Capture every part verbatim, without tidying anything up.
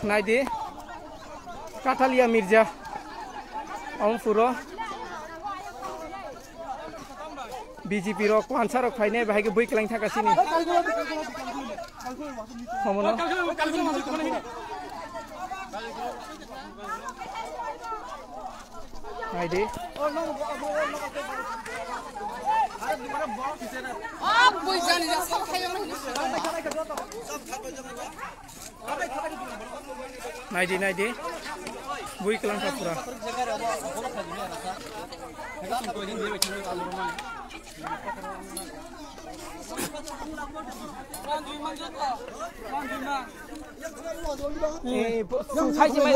Naidi, Kathalia Mirza, Omphuro, B J P rok, Wansa rok phainai, bahai khe bui kwlang thangkha sini. Homono. Naidi. Naidi, naidi. Bui kwlang kha pura. Eh, bo-, sai se mai.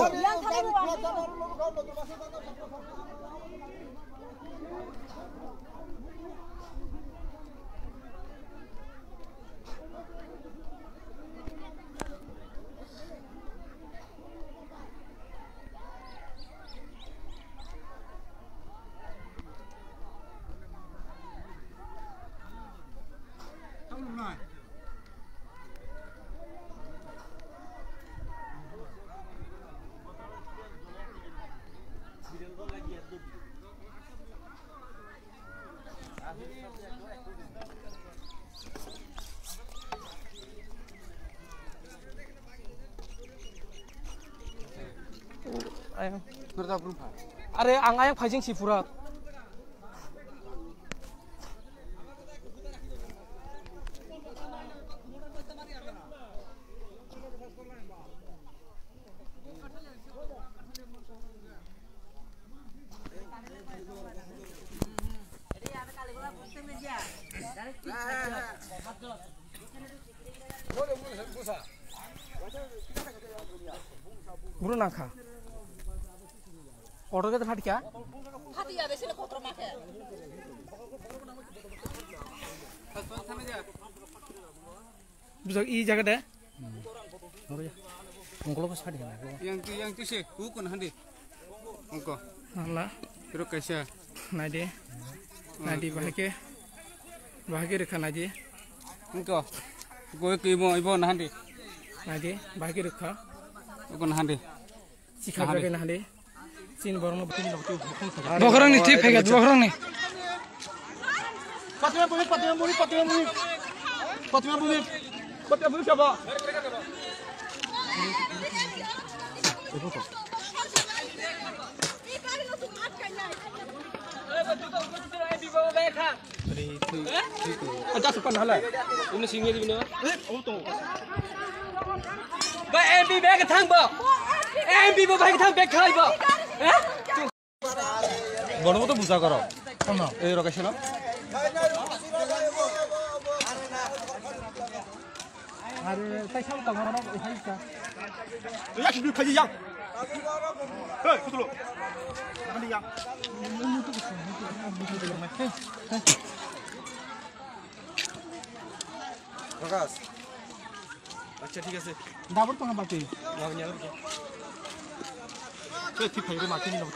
Ayang. Are, ang ayang phaijing si pura. Buru nangkha. Order ke phatikha. Phatiya de sile kotor makhe. Bujak i jaga de. Ungkolo ko sadi kana. Yang tu, yang tu se, u kon handi. Ungko. Nala. Kiro kaisa. Naidi. Naidi bahai khe. Bahai khe rwkha naidi. Ungko. Goi kimo ibo na handi. Naidi bahai khe rwkha. Ungko na handi. Chikha jaga na hali. Chin borokno. Bokhorokni twi phaiga, bokhorokni. Patma bumi, patma bumi, patma bumi. Patma bumi. Patma bumi sabo. Ba M P bai kwthang bo. M P bo bai kwthang bag khai bo. Bono to buja koro. Ei rokai selo. Are tai sam tong oro hai ka. Ya ki khai yang. Hey, kutulo. Ani yang. Prakash. আচ্ছা, ঠিক আছে। Dabur tong bati. Lawan ya. Hey, thik khai re ma kini no.